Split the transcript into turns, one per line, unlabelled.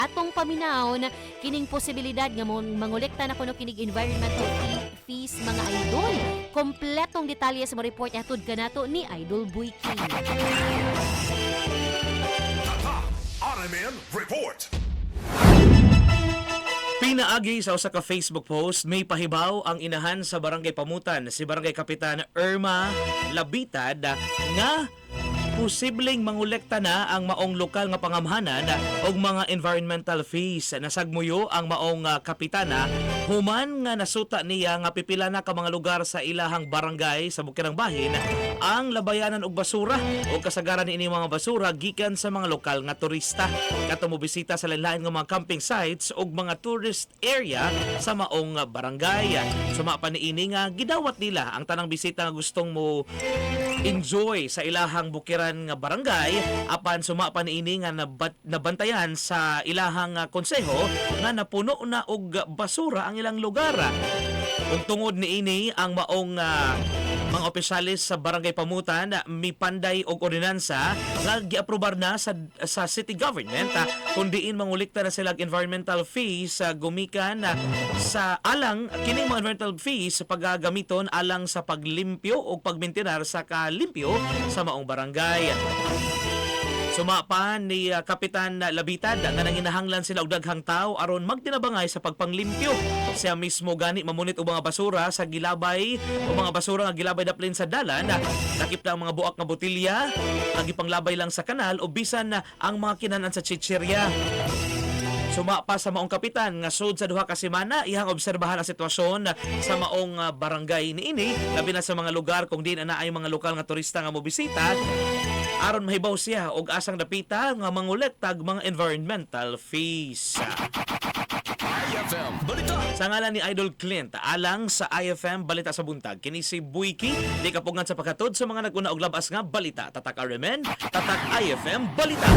Atong paminawon kining posibilidad nga mangolekta na kuno kinig environmental fees, mga idol. Kompletong detalye sa mo report hatod kanato ni Idol Boyki.
Tatak RMN Report.
Pinaagi sa usa ka Facebook post, may pahibaw ang inahan sa Barangay Pamutan, si Barangay Kapitan Irma Labitad, nga posibleng mangolekta na ang maong lokal nga pangamhanan og mga environmental fees. Nasagmuyo ang maong kapitana human nga nasuta niya nga pipila na ka mga lugar sa ilahang barangay sa Bukirang Bahin ang labayanan og basura, o kasagaran ini mga basura gikan sa mga lokal nga turista kato mobisita sa lain-lain nga mga camping sites ug mga tourist area sa maong barangay. Suma pa niini nga gidawat nila ang tanang bisita nga gustong mo enjoy sa ilahang bukiran nga barangay, apan suma pa niini nga nabantayan sa ilahang konseho nga napuno na og basura ang ilang lugar. Ug tungod niini, ang maong mga opisyales sa Barangay Pamutan mipanday og ordinansa nga giaprobar na sa city government kung diin mangulikta na sila og environmental fees sa gumikan sa alang kining mga environmental fees sa paggamiton alang sa paglimpyo o pagmintinar sa kalimpyo sa maong barangay. Suma pa ni Kapitan Labitad nga nanginahanglan sila og daghang tao aron magtinabangay sa pagpanglimpyo. Siya mismo gani mamunit og mga basura sa gilabay o mga basura nga gilabay daplin sa dalan, lakip na ang mga buak nga botilya, nga gipanglabay lang sa kanal o bisan na ang mga kinanan sa chichirya. Suma pa sa maong kapitan nga sud sa 2 ka semana iyang obserbahan ang sitwasyon sa maong barangay niini, labi na sa mga lugar kung diin ana ay mga lokal nga turista nga mobisita, aron mahibaw siya og asang dapita nga mangulektag mga environmental fees.
IFM Balita.
Sa ngalan ni Idol Clint, alang sa IFM Balita sa Buntag, kini si Buiki, di kapugngan sa paghatod sa mga naguna og labas nga balita. Tatak RMN, Tatak IFM Balita.